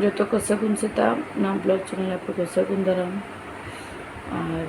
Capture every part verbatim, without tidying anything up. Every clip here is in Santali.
ᱡᱚᱛᱚ ᱠᱚ ᱥᱟᱹᱜᱩᱱ ᱥᱮᱛᱟᱜ᱾ ᱱᱚᱣᱟ ᱵᱞᱚᱜ ᱪᱮᱱᱮᱞ ᱟᱯᱮ ᱠᱚ ᱥᱟᱹᱜᱩᱱ ᱫᱟᱨᱟᱢ᱾ ᱟᱨ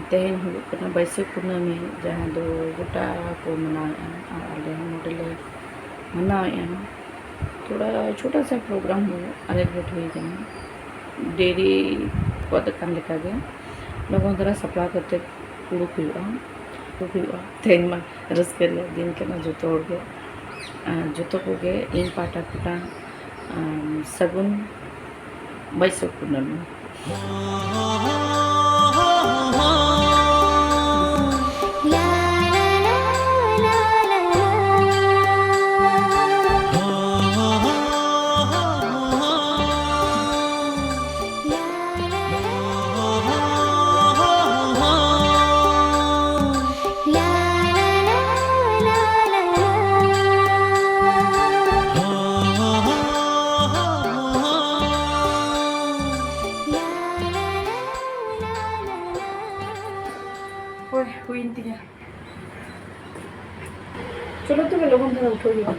ᱛᱮᱦᱮᱧ ᱦᱩᱭᱩᱜ ᱠᱟᱱᱟ ᱵᱟᱹᱭᱥᱟᱹᱠᱷ ᱠᱩᱱᱟᱹᱢᱤ, ᱡᱟᱦᱟᱸ ᱫᱚ ᱜᱚᱴᱟ ᱠᱚ ᱢᱟᱱᱟᱣᱮᱫᱼᱟ, ᱟᱨ ᱟᱞᱮ ᱦᱚᱸ ᱱᱚᱰᱮ ᱞᱮ ᱢᱟᱱᱟᱣᱮᱫᱼᱟ᱾ ᱛᱷᱚᱲᱟ ᱪᱷᱳᱴᱟ ᱥᱟ ᱯᱨᱳᱜᱨᱟᱢ ᱦᱩᱭᱩᱜ ᱟᱨᱮᱧᱡᱽᱢᱮᱱᱴ ᱦᱩᱭ ᱠᱟᱱᱟ, ᱰᱮᱨᱤ ᱠᱚᱫ ᱟᱠᱟᱱ ᱞᱮᱠᱟᱜᱮ᱾ ᱞᱚᱜᱚᱱ ᱫᱷᱟᱨᱟ ᱥᱟᱯᱲᱟᱣ ᱠᱟᱛᱮ ᱩᱰᱩᱠ ᱦᱩᱭᱩᱜᱼᱟ, ᱩᱰᱩᱠ ᱦᱩᱭᱩᱜᱼᱟ᱾ ᱛᱮᱦᱮᱧ ᱢᱟ ᱨᱟᱹᱥᱠᱟᱹ ᱨᱮᱭᱟᱜ ᱫᱤᱱ ᱠᱟᱱᱟ ᱡᱚᱛᱚ ᱦᱚᱲ ᱜᱮ᱾ ᱟᱨ ᱡᱚᱛᱚ ᱠᱚᱜᱮ ᱤᱧ ᱯᱟᱦᱴᱟ ᱠᱷᱚᱱᱟᱜ, ᱟᱢ, ᱥᱟᱹᱜᱩᱱ ᱵᱟᱹᱭᱥᱟᱹᱠᱷ ᱠᱩᱱᱟᱹᱢᱤ᱾ ᱦᱳᱭ, ᱦᱩᱭᱮᱱ ᱛᱤᱧᱟ᱾ ᱪᱚᱞᱚ ᱛᱚᱵᱮ, ᱞᱚᱜᱚᱱ ᱫᱷᱟᱨᱟ ᱩᱴᱷᱟᱹᱣ ᱦᱩᱭᱩᱜᱼᱟ᱾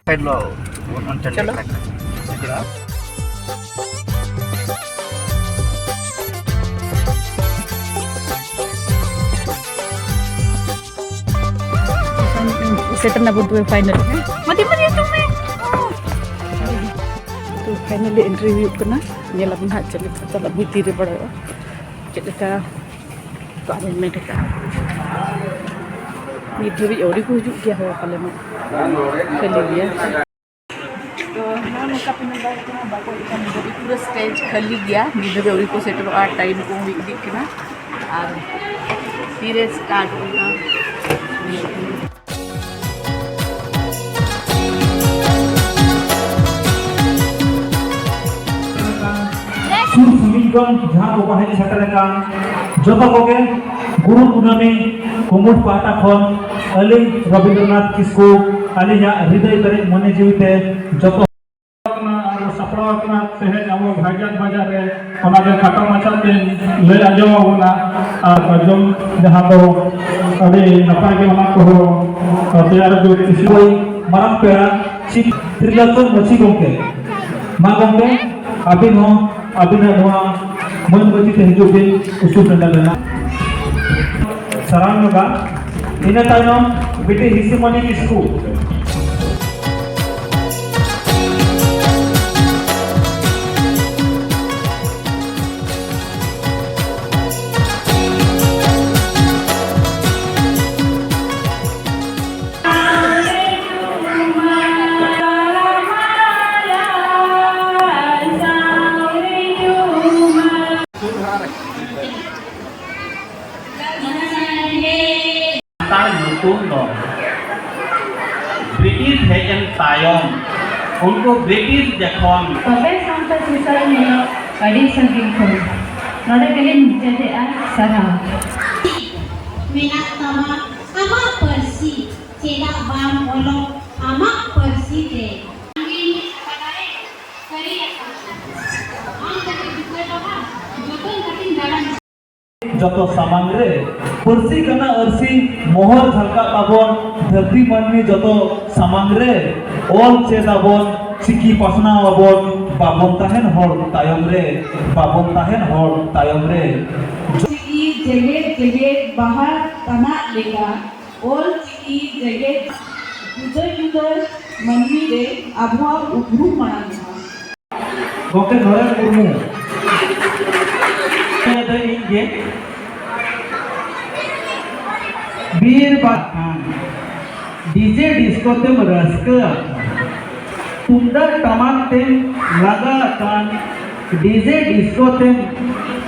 ᱥᱟᱭᱤᱰ ᱞᱚ, ᱚᱱ-, ᱚᱱᱛᱮ ᱪᱚᱞᱚ᱾ ᱞᱮᱠᱟ᱾ ᱥᱮᱴᱮᱨ ᱱᱟᱵᱚᱱ ᱛᱚᱵᱮ ᱯᱷᱟᱭᱱᱟᱞ᱾ ᱢᱟᱫᱤ, ᱢᱟᱫᱤ, ᱛᱩᱢᱮ᱾ ᱛᱚ, ᱯᱷᱟᱭᱱᱟᱞᱤ ᱮᱱᱴᱨᱤ ᱦᱩᱭᱩᱜ ᱠᱟᱱᱟ᱾ ᱧᱮᱞ ᱟᱵᱚᱱ ᱦᱟᱸᱜ ᱪᱮᱫ ᱞᱮᱠᱟ ᱪᱟᱞᱟᱜ ᱵᱷᱤᱛᱤᱨ ᱨᱮ ᱵᱚᱞᱚᱜᱼᱟ, ᱪᱮᱫ ᱞᱮᱠᱟ ᱠᱚ ᱟᱨᱮᱧᱡᱽᱢᱮᱱᱴ ᱟᱠᱟᱫᱼᱟ᱾ ᱱᱤᱛ ᱫᱷᱟᱹᱵᱤᱡ ᱟᱹᱣᱨᱤ ᱠᱚ ᱦᱤᱡᱩᱜ ᱜᱮᱭᱟ ᱦᱚᱲ ᱯᱟᱞᱮ ᱢᱟ᱾ ᱠᱷᱟᱹᱞᱤ ᱜᱮᱭᱟ᱾ ᱛᱚ, ᱱᱚᱜᱼᱚ ᱱᱚᱝᱠᱟ ᱯᱮ ᱧᱮᱞ ᱫᱟᱲᱮᱭᱟᱜ ᱠᱟᱱᱟ, ᱵᱟᱠᱚ ᱤᱫᱤ ᱠᱟᱱ ᱱᱤᱛ ᱫᱷᱟᱹᱵᱤᱡ ᱯᱩᱨᱟᱹ ᱥᱴᱮᱡᱽ ᱠᱷᱟᱹᱞᱤ ᱜᱮᱭᱟ᱾ ᱱᱤᱛ ᱫᱷᱟᱹᱵᱤᱡ ᱟᱹᱣᱨᱤ ᱠᱚ ᱥᱮᱴᱮᱨᱚᱜᱼᱟ, ᱴᱟᱭᱤᱢ ᱠᱚ ᱦᱩᱭ ᱤᱫᱤᱜ ᱠᱟᱱᱟ᱾ ᱟᱨ ᱛᱤᱨᱮ ᱥᱴᱟᱨᱴ ᱦᱩᱭᱩᱜᱼᱟ? ᱥᱩᱨ ᱥᱟᱺᱜᱤᱧ ᱠᱷᱚᱱ ᱡᱟᱦᱟᱸ ᱠᱚᱠᱚ ᱦᱮᱡ ᱥᱮᱴᱮᱨ ᱟᱠᱟᱱ ᱡᱚᱛᱚ ᱠᱚᱜᱮ ᱜᱩᱨᱩ ᱠᱩᱱᱟᱹᱢᱤ ᱠᱩᱢᱩᱴ ᱯᱟᱦᱴᱟ ᱠᱷᱚᱱ ᱟᱹᱞᱤᱧ ᱨᱚᱵᱤᱱᱫᱨᱚᱱᱟᱛᱷ ᱠᱤᱥᱠᱩ ᱟᱹᱞᱤᱧᱟᱜ ᱦᱨᱤᱫᱟᱹᱭ ᱯᱮᱨᱮᱡ ᱢᱚᱱᱮ ᱡᱤᱣᱤ ᱛᱮ ᱡᱚᱛᱚ ᱟᱨ ᱥᱟᱯᱲᱟᱣ ᱟᱠᱟᱱᱟ ᱛᱮᱦᱮᱧ ᱟᱵᱚ ᱵᱷᱟᱭᱡᱟᱠ ᱵᱟᱡᱟᱨ ᱨᱮ᱾ ᱚᱱᱟᱜᱮ ᱠᱷᱟᱴᱚ ᱢᱟᱪᱷᱟ ᱛᱮᱧ ᱞᱟᱹᱭ ᱟᱸᱡᱚᱢ ᱟᱵᱚᱱᱟ᱾ ᱟᱨ ᱥᱟᱨᱡᱚᱢ ᱡᱟᱦᱟᱸ ᱫᱚ ᱟᱹᱰᱤ ᱱᱟᱯᱟᱭ ᱜᱮ ᱚᱱᱟ ᱠᱚᱦᱚᱸ ᱛᱮᱭᱟᱨ ᱟᱹᱜᱩ ᱠᱤᱥᱤ ᱢᱟᱨᱟᱝ ᱯᱮᱲᱟ ᱥᱨᱤ ᱛᱨᱤᱞᱳᱪᱚᱱ ᱢᱟᱹᱡᱷᱤ ᱜᱚᱢᱠᱮ, ᱢᱟ ᱜᱚᱢᱠᱮ, ᱟᱹᱵᱤᱱ ᱦᱚᱸ ᱟᱹᱵᱤᱱᱟᱜ ᱱᱚᱣᱟ ᱢᱟᱹᱱ ᱢᱟᱹᱪᱤ ᱛᱮ ᱦᱤᱡᱩᱜ ᱵᱤᱱ ᱩᱥᱩᱞ ᱰᱟᱸᱰᱟ ᱨᱮᱱᱟᱜ᱾ ᱥᱟᱨᱦᱟᱣ ᱧᱚᱜᱟ᱾ ᱤᱱᱟᱹ ᱛᱟᱭᱱᱚᱢ ᱵᱤᱴᱤ ᱦᱤᱥᱤᱢᱚᱱᱤ ᱠᱤᱥᱠᱩ᱾ ᱥᱟᱱᱛᱟᱲ ᱧᱩᱛᱩᱢ ᱫᱚ ᱵᱨᱤᱴᱤᱥ ᱦᱮᱡ ᱮᱱ ᱛᱟᱭᱚᱢ, ᱩᱱᱠᱩ ᱵᱨᱤᱴᱤᱥ ᱡᱚᱠᱷᱚᱱ ᱛᱚᱵᱮ ᱥᱟᱶᱛᱟ ᱥᱩᱥᱟᱹᱨ ᱧᱮᱞᱚᱜ ᱟᱹᱰᱤ ᱥᱟᱺᱜᱤᱧ ᱠᱷᱚᱱ᱾ ᱱᱚᱰᱮ ᱜᱮᱞᱤᱧ ᱢᱩᱪᱟᱹᱫᱮᱜᱼᱟ᱾ ᱥᱟᱨᱦᱟᱣ᱾ ᱢᱮᱱᱟᱜ ᱛᱟᱢᱟ ᱟᱢᱟᱜ ᱯᱟᱹᱨᱥᱤ, ᱪᱮᱫᱟᱜ ᱵᱟᱢ ᱚᱞᱚᱜ ᱟᱢᱟᱜ ᱯᱟᱹᱨᱥᱤ ᱛᱮ? ᱟᱢᱜᱮᱧ ᱵᱟᱰᱟᱭ ᱥᱟᱹᱨᱤ ᱠᱟᱛᱷᱟ, ᱟᱢ ᱠᱟᱹᱴᱤᱡ ᱵᱤᱥᱟᱹᱭ ᱵᱟᱵᱟ, ᱡᱚᱛᱚᱱ ᱠᱟᱛᱮᱧ ᱫᱟᱨᱟᱢ᱾ ᱡᱚᱛᱚ ᱥᱟᱢᱟᱝ ᱨᱮ, ᱯᱟᱹᱨᱥᱤ ᱠᱟᱱᱟ ᱟᱹᱨᱥᱤ, ᱢᱚᱦᱚᱨ ᱡᱷᱟᱞᱠᱟᱜ ᱛᱟᱵᱚᱱ, ᱫᱷᱟᱹᱨᱛᱤ ᱢᱟᱹᱱᱢᱤ ᱡᱚᱛᱚ ᱥᱟᱢᱟᱝ ᱨᱮ, ᱚᱞ ᱪᱮᱫ ᱟᱵᱚᱱ, ᱪᱤᱠᱤ ᱯᱟᱥᱱᱟᱣ ᱟᱵᱚᱱ, ᱵᱟᱵᱚᱱ ᱛᱟᱦᱮᱱ ᱦᱚᱲ ᱛᱟᱭᱚᱢ ᱨᱮ, ᱵᱟᱵᱚᱱ ᱛᱟᱦᱮᱱ ᱦᱚᱲ ᱛᱟᱭᱚᱢ ᱨᱮ᱾ ᱪᱤᱠᱤ ᱡᱮᱜᱮᱛ ᱡᱮᱜᱮᱛ ᱵᱟᱦᱟ ᱛᱟᱱᱟᱜ ᱞᱮᱠᱟ, ᱚᱞ ᱪᱤᱠᱤ ᱡᱮᱜᱮᱛ ᱡᱩᱫᱟᱹ ᱡᱩᱫᱟᱹ ᱢᱟᱹᱱᱢᱤ ᱨᱮ ᱟᱵᱚᱣᱟᱜ ᱩᱯᱨᱩᱢ ᱢᱟᱲᱟᱝᱚᱜᱼᱟ᱾ ᱜᱚᱢᱠᱮ ᱱᱚᱨᱮᱱ ᱢᱩᱨᱢᱩ᱾ ᱤᱧ ᱜᱮ᱾ ᱵᱤᱨ ᱵᱟᱠᱷᱟᱱ ᱰᱤᱡᱮ ᱰᱤᱥᱠᱳ ᱛᱮᱢ ᱨᱟᱹᱥᱠᱟᱹ ᱟᱠᱟᱱ, ᱛᱩᱢᱫᱟᱜ ᱴᱟᱢᱟᱠ ᱛᱮᱢ ᱞᱟᱜᱟ ᱟᱠᱟᱱ, ᱰᱤᱡᱮ ᱰᱤᱥᱠᱳ ᱛᱮᱢ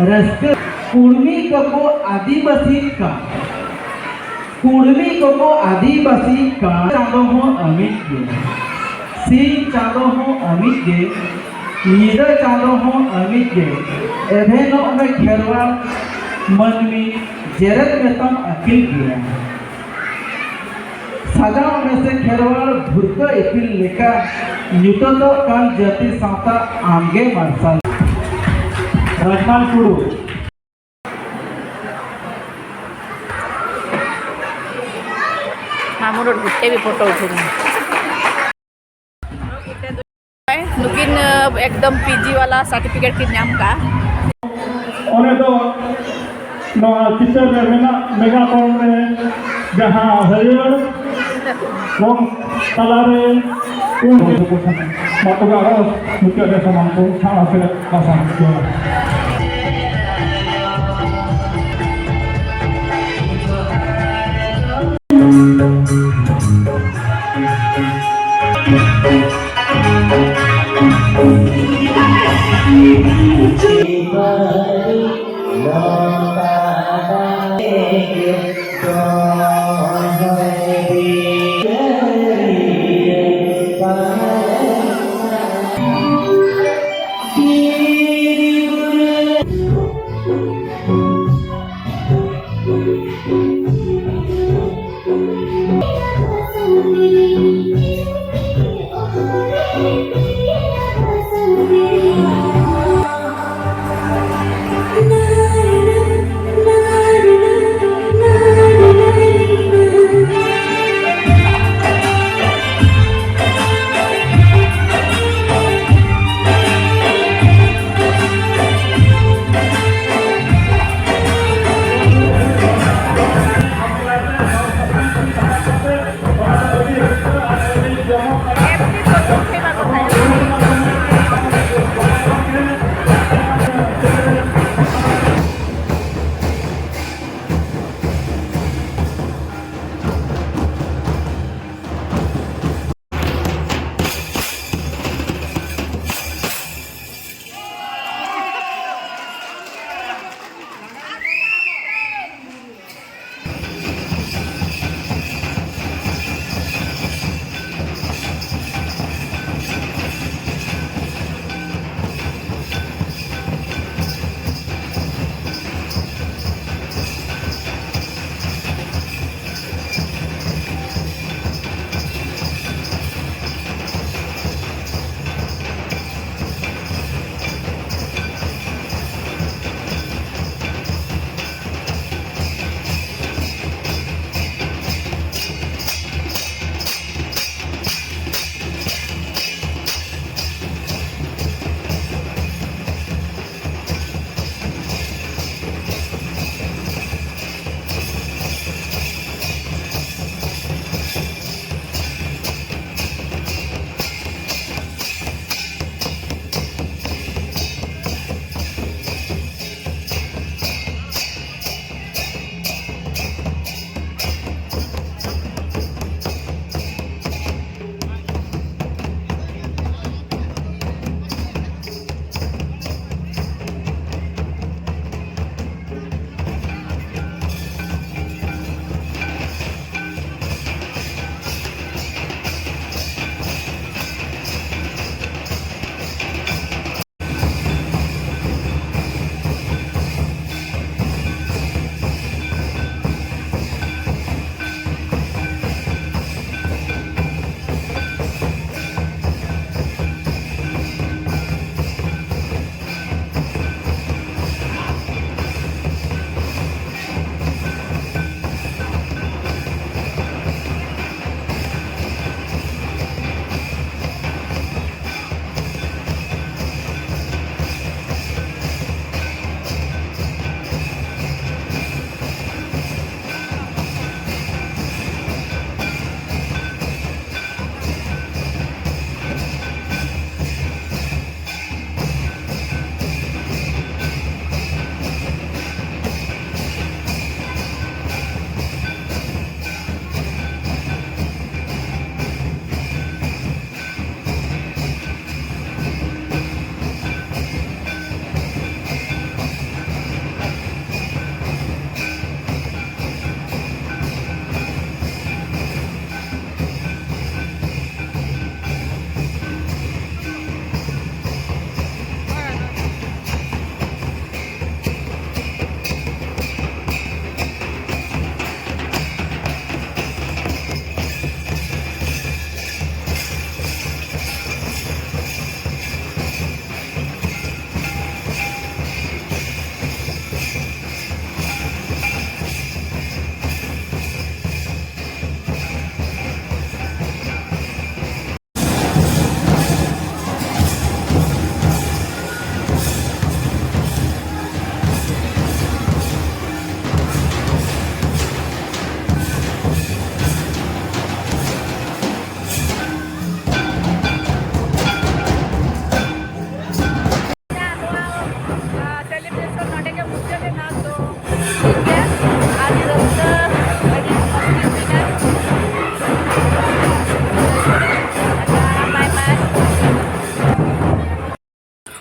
ᱨᱟᱹᱥᱠᱟᱹ᱾ ᱠᱩᱲᱢᱤ ᱠᱚᱠᱚ ᱟᱹᱫᱤᱵᱟᱹᱥᱤ ᱠᱟᱱ, ᱠᱩᱲᱢᱤ ᱠᱚᱠᱚ ᱟᱹᱫᱤᱵᱟᱹᱥᱤ ᱠᱟᱱ᱾ ᱪᱟᱸᱫᱚ ᱦᱚᱸ ᱟᱹᱢᱤᱡ ᱜᱮ, ᱥᱤᱧ ᱪᱟᱸᱫᱚ ᱦᱚᱸ ᱟᱹᱢᱤᱡ ᱜᱮ, ᱧᱤᱫᱟᱹ ᱪᱟᱸᱫᱚ ᱦᱚᱸ ᱟᱹᱢᱤᱡ ᱜᱮ᱾ ᱮᱵᱷᱮᱱᱚᱜ ᱢᱮ ᱠᱷᱮᱨᱣᱟᱲ ᱢᱟᱹᱱᱢᱤ, ᱡᱮᱨᱮᱫ ᱢᱮᱛᱟᱢ ᱟᱹᱠᱤᱞ ᱜᱮᱭᱟ᱾ ᱥᱟᱡᱟᱣ ᱢᱮᱥᱮ ᱠᱷᱮᱨᱣᱟᱲ ᱵᱷᱩᱨᱠᱟᱹ ᱤᱯᱤᱞ ᱞᱮᱠᱟ, ᱧᱩᱛᱟᱹᱛᱚᱜ ᱠᱟᱱ ᱡᱟᱹᱛᱤ ᱥᱟᱶᱛᱟ ᱟᱢᱜᱮ ᱢᱟᱨᱥᱟᱞ᱾ ᱨᱟᱡᱽᱢᱟᱞ ᱴᱩᱰᱩ᱾ मामू रोड गुट्टे भी फोटो उठेंगे। ᱱᱩᱠᱤᱱ ᱮᱠᱫᱚᱢ ᱯᱤᱡᱤ ᱣᱟᱞᱟ ᱥᱟᱨᱴᱤᱯᱷᱤᱠᱮᱴ ᱠᱤᱱ ᱧᱟᱢ ᱠᱟᱜᱼᱟ᱾ ᱚᱱᱮ ᱫᱚ ᱱᱚᱣᱟ ᱪᱤᱛᱟᱹᱨ ᱨᱮ ᱢᱮᱱᱟᱜ ᱢᱮᱜᱟ ᱠᱚᱨᱚᱱ ᱨᱮ ᱡᱟᱦᱟᱸ ᱦᱟᱹᱨᱭᱟᱹᱲ ᱨᱚᱝ ᱛᱟᱞᱟᱨᱮ ᱩᱱ ᱢᱟ ᱛᱚᱵᱮ ᱟᱨᱚ ᱢᱩᱪᱟᱹᱫ ᱨᱮ ᱥᱟᱱᱟᱢ ᱠᱚ ᱥᱟᱶ ᱥᱮᱞᱮᱫ ᱞᱟᱥᱟᱲ ᱡᱚᱦᱟᱨ᱾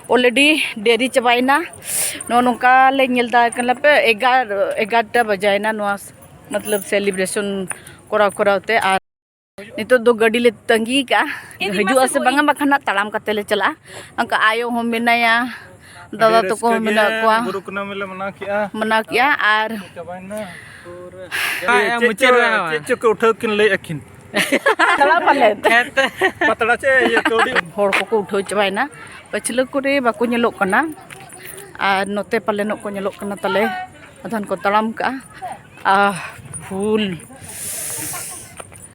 Already ᱰᱮᱨᱤ ᱪᱟᱵᱟᱭᱮᱱᱟ᱾ ᱱᱚᱜᱼᱚ ᱱᱚᱝᱠᱟ ᱞᱮ ᱧᱮᱞ ᱫᱟ ᱠᱟᱱᱟ ᱯᱮ, ᱮᱜᱟᱨ ᱮᱜᱟᱨᱚᱴᱟ ᱵᱟᱡᱟᱭᱮᱱᱟ ᱱᱚᱣᱟ ᱢᱚᱛᱞᱚᱵ celebration ᱠᱚᱨᱟᱣ ᱠᱚᱨᱟᱣ ᱛᱮ᱾ ᱟᱨ ᱱᱤᱛᱚᱜ ᱫᱚ ᱜᱟᱹᱰᱤ ᱞᱮ ᱛᱟᱺᱜᱤ ᱠᱟᱜᱼᱟ, ᱦᱤᱡᱩᱜ ᱟᱥᱮ ᱵᱟᱝᱟ, ᱵᱟᱠᱷᱟᱱ ᱦᱟᱸᱜ ᱛᱟᱲᱟᱢ ᱠᱟᱛᱮ ᱞᱮ ᱪᱟᱞᱟᱜᱼᱟ᱾ ᱚᱱᱠᱟ ᱟᱭᱳ ᱦᱚᱸ ᱢᱮᱱᱟᱭᱟ, ᱫᱟᱫᱟ ᱛᱟᱠᱚ ᱦᱚᱸ ᱢᱮᱱᱟᱜ ᱠᱚᱣᱟ, ᱵᱩᱨᱩ ᱠᱩᱱᱟᱹᱢᱤ ᱞᱮ ᱢᱟᱱᱟᱣ ᱠᱮᱜᱼᱟ᱾ ᱢᱟᱱᱟᱣ ᱠᱮᱜᱼᱟ᱾ ᱟᱨ ᱪᱟᱵᱟᱭᱮᱱᱟ᱾ ᱯᱩᱨᱟᱹ᱾ ᱪᱮᱫ ᱪᱮᱫ ᱪᱚ, ᱢᱩᱪᱟᱹᱫ ᱨᱮ ᱦᱚᱸ᱾ ᱪᱮᱫ ᱪᱚ ᱠᱚ ᱩᱴᱷᱟᱹᱣ ᱠᱤᱱ ᱞᱟᱹᱭᱮᱫᱼᱟ ᱠᱤᱱ᱾ ᱪᱟᱞᱟᱣ ᱯᱟᱞᱮᱱ᱾ ᱯᱟᱛᱲᱟ ᱪᱮ ᱤᱭᱟᱹ ᱠᱟᱹᱣᱰᱤ᱾ ᱦᱚᱲ ᱠᱚᱠᱚ ᱩᱴᱷᱟᱹᱣ ᱪᱟᱵᱟᱭᱮᱱᱟ, ᱯᱟᱹᱪᱷᱞᱟᱹ ᱠᱚᱨᱮ ᱵᱟᱠᱚ ᱧᱮᱞᱚᱜ ᱠᱟᱱᱟ᱾ ᱟᱨ ᱱᱚᱛᱮ ᱯᱟᱞᱮᱱᱚᱜ ᱠᱚ ᱧᱮᱞᱚᱜ ᱠᱟᱱᱟ ᱛᱟᱞᱮ, ᱟᱫᱷᱟᱱ ᱠᱚ ᱛᱟᱲᱟᱢ ᱠᱟᱜᱼᱟ᱾ ᱟᱨ ᱯᱷᱩᱞ